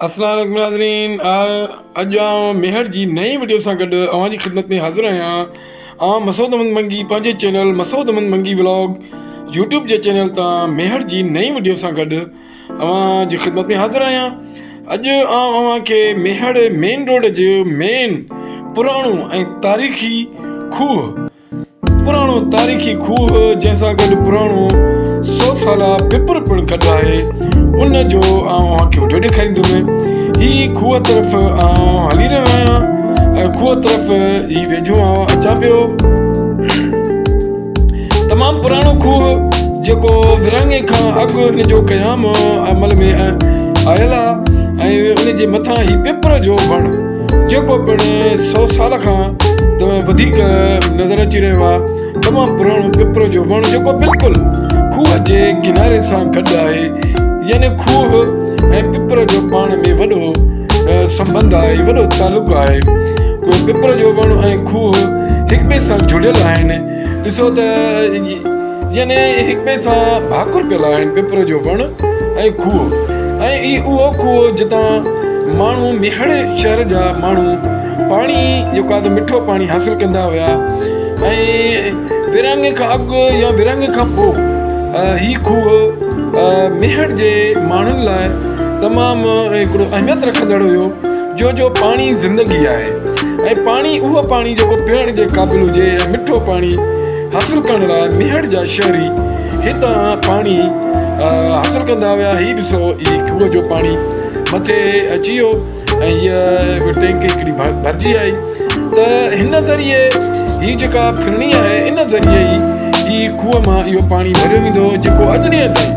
السلام عليڪم ناظرين اڄ آئون ميهڙ جي نئين وڊيو سان گڏ اوهان جي خدمت ۾ حاضر آهيان. آئون مسعود احمد منگي پنهنجي channel Masood Ahmed Mangi vlog YouTube جي چينل تان ميهڙ جي نئين وڊيو سان گڏ اوهان جي خدمت ۾ حاضر آهيان. اڄ آئون اوهان کي ميهڙ مين روڊ جو مين پراڻو ۽ تاريخي کوهه پراڻو تاريخي کوهه جنهن سان گڏ پراڻو سو سالا پپر پڻ گڏ آهي ان جو آئون اوهان کي وڊيو ڏيکاريندم. هي کوهه طرف آئون هلي رهيو آهيان ۽ کوهه طرف هي ويجهو آئون اچان پيو. تمام پراڻو کوهه جيڪو ورهاڱي کان اڳ ان جو قيام عمل ۾ آيل آهي ۽ ان جي مٿان هي پپر جو وڻ جيڪو پڻ سو سال کان وڌيڪ نظر اچي رهيو آهي. تمام پراڻو پپر جو وڻ جيڪو بلڪل کوهه جي ڪناري سان گڏ آهي يعني کوهه ۽ پپر جو پاڻ ۾ وڏو سنٻنڌ آهي وڏو تعلق آهي. پپر جو وڻ ۽ کوهه هڪٻئي سان جڙيل آهن. ڏسو ته يعني هڪ ٻئي سان ڀاڪر پيل آهن پپر جو وڻ ۽ کوهه ۽ هي اهو کوهه جتان ماڻهو ميهڙ شهر جا ماڻهو پاڻي جيڪو آهي سو مٺو پاڻي حاصل ڪندا هيا ۽ ورهاڱي کان اڳ يا ورهاڱي کان پوء هي کوهه ميهڙ جي ماڻهن لاء تمام هڪڙو اهميت رکندڙ هيو جو جو پاڻي زندگي آهي ۽ پاڻي اهو پاڻي جيڪو پيئڻ جي قابل هجي ۽ مٺو پاڻي حاصل ڪرڻ لاء ميهڙ جا شهري هتان پاڻي حاصل ڪندا هيا. هي ڏسو هي کوهه جو پاڻي مٿي اچي ويو ۽ هيء ٽينڪ هڪڙي ڀرجي آئي ته هن ذريعي هي جيڪا ڦرڻي آهي ان ذريعي ئي هي کوهه مان اهو پاڻي ڀريو ويندو هو جيڪو اڄ ڏينهن تائين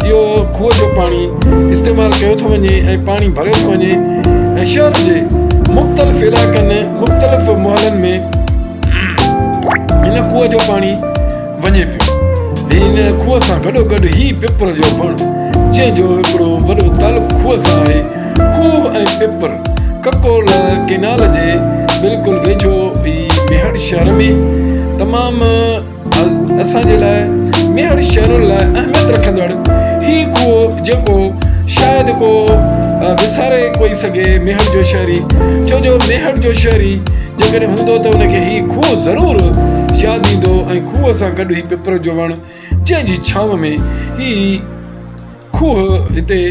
اهو کوهه جو پاڻي استعمال ڪيو ٿو وڃي ۽ پاڻي ڀريو ٿو وڃي ۽ شهر جي مختلف علائقن مختلف محلن ۾ هن کوهه جو پاڻي وڃي پيو. هن کوهه سان گڏوگڏ هي پپر جو وڻ، جنهن جو هڪڙو وڏو تعلق کوهه سان آهي. کوهه ۽ پپر ڪڪول ڪينال جي بلڪل ويجهو ئي ميهڙ شهر ۾ تمام اسان جي لاء ميهڙ شهرن لاء اهميت رکندڙ هي کوهه جيڪو شايد ڪو وساري ڪوئي سگهي ميهڙ جو شهري ڇو جو ميهڙ جو شهري جيڪڏهن هوندو ته ان کي هي کوهه ضرور ياد ايندو ۽ کوهه سان گڏ هي پپر جو وڻ جنهن جي ڇانو ۾ هي کوهه هتي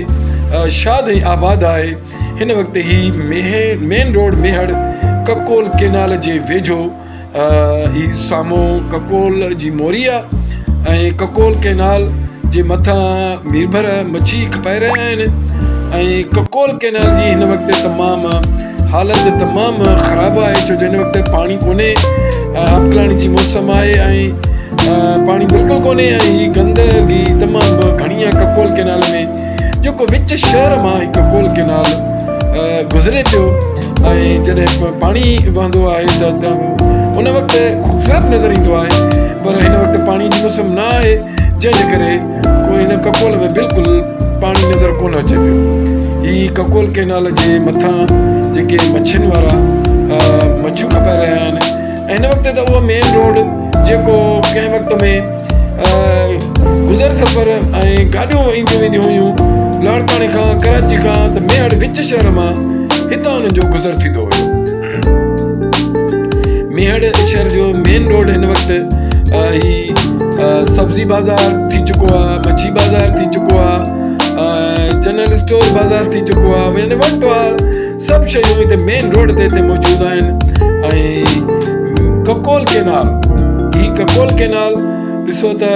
شاد ۽ آباد آهي. هن وقت هي main road Mehar Kakol canal جي ويجهو هي سامهون ڪڪول جي موري آ ۽ ڪڪول ڪينال جي مٿان ميربر مڇي کپائي رهيا آهن ۽ ڪڪول ڪينال جي هن وقت تمام حالت تمام خراب آهي ڇو جو هن وقت پاڻي ڪونهي آبڪلاڻي جي موسم آهي ۽ پاڻي بلڪل ڪونهي ۽ هي گندگي تمام گهڻي آهي ڪڪول ڪينال ۾ جيڪو وچ شهر مان هي ڪڪول ڪينال گذري پيو ۽ جڏهن پاڻي وهندو آهي ته ان وقت خوبصورت نظر ايندو آهي پر هن وقت پاڻي جي موسم نه آهي جنهن جي ڪري ڪو هن ڪڪول ۾ بلڪل پاڻي نظر ڪونه اچي پيو. هي ڪڪول ڪينال جي مٿان جيڪي مڇين وارا مڇيون کپائي رهيا آهن ۽ هن وقت ته اهو مين روڊ جيڪو ڪنهن وقت ۾ گذر سفر ۽ گاڏيون اينديون وينديون هيون لاڙڪاڻي کان ڪراچي کان ته ميهڙ وچ شهر مان هتان انهن جو گذر ٿيندو هيو. ميهڙ شهر جو مين روڊ هن وقت هي سبزي بازار ٿي چڪو آهي مڇي بازار ٿي چڪو آهي جنرل اسٽور بازار ٿي چڪو آهي يعني ون ٽو آل سڀ شيون هتي مين روڊ تي هتي موجود آهن ۽ ڪڪول ڪينال هي ڪڪول ڪينال ڏسو ته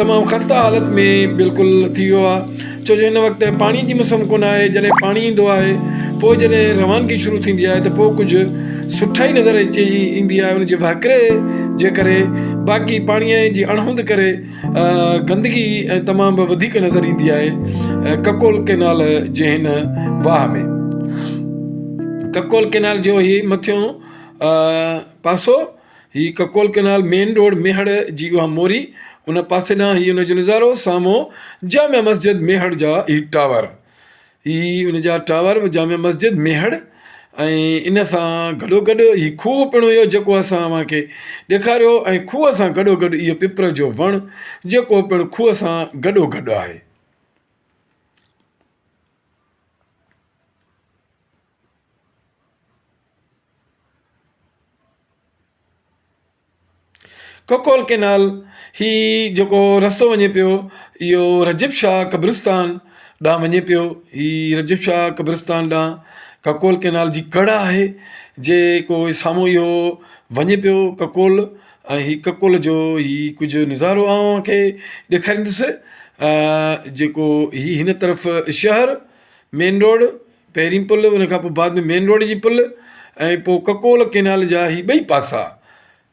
تمام خسته حالت ۾ بلڪل ٿي ويو آهي ڇو جو هن وقت پاڻي جي موسم ڪونه آهي جڏهن پاڻي ايندو آهي پوء جڏهن روانگي شروع ٿيندي آهي ته پوء ڪجهه سٺائي نظر اچي ايندي آهي ان جي وهڪري جي ڪري باقي پاڻي جي اڻهوند ڪري گندگي ۽ تمام وڌيڪ نظر ايندي آهي ڪڪول ڪينال جي هن واهه ۾ ڪڪول ڪينال جو هي مٿيون پاسو هي Kakul canal main road Mehar جي اها موري ان پاسي ڏانهن هي ان جو نظارو سامهون جامع مسجد ميهڙ جا هي ٽاور هي ان جا ٽاور جامع مسجد ميهڙ ۽ ان سان گڏو گڏ هي کوهه پڻ هيو جيڪو اسان اوهان کي ڏيکاريو ۽ کوهه سان گڏو گڏ اهو پپر جو وڻ جيڪو پڻ کوهه سان گڏو گڏ آهي. ڪڪول ڪينال هي جيڪو رستو وڃي پيو اهو رجب شاهه قبرستان ڏانهن وڃي پيو هي رجب شاهه قبرستان ڏانهن ڪڪول ڪينال جي ڪڙ آهي جيڪو سامهون اهو وڃي پيو ڪڪول ۽ هي ڪڪول جو هي ڪجهه نظارو آئون اوهان کي ڏيکاريندس جيڪو هي هن طرف شهر مين روڊ پهرين پل ان کان پوء بعد ۾ مين روڊ جي پل ۽ پوء ڪڪول ڪينال جا هي ٻئي پاسا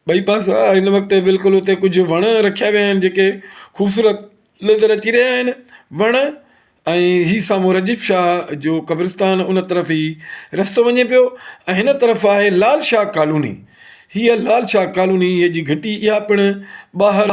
ٻئي پاسا هن وقت بلڪل اتي ڪجهه وڻ رکيا ويا آهن جيڪي خوبصورت نظر اچي رهيا آهن وڻ ۽ هي سامهون رجب شاهه جو قبرستان ان طرف هي رستو وڃي پيو ۽ هن طرف آهي لال شاهه ڪالوني هيء لال شاهه ڪالوني هيء جي گهٽي اها پڻ ٻاهر.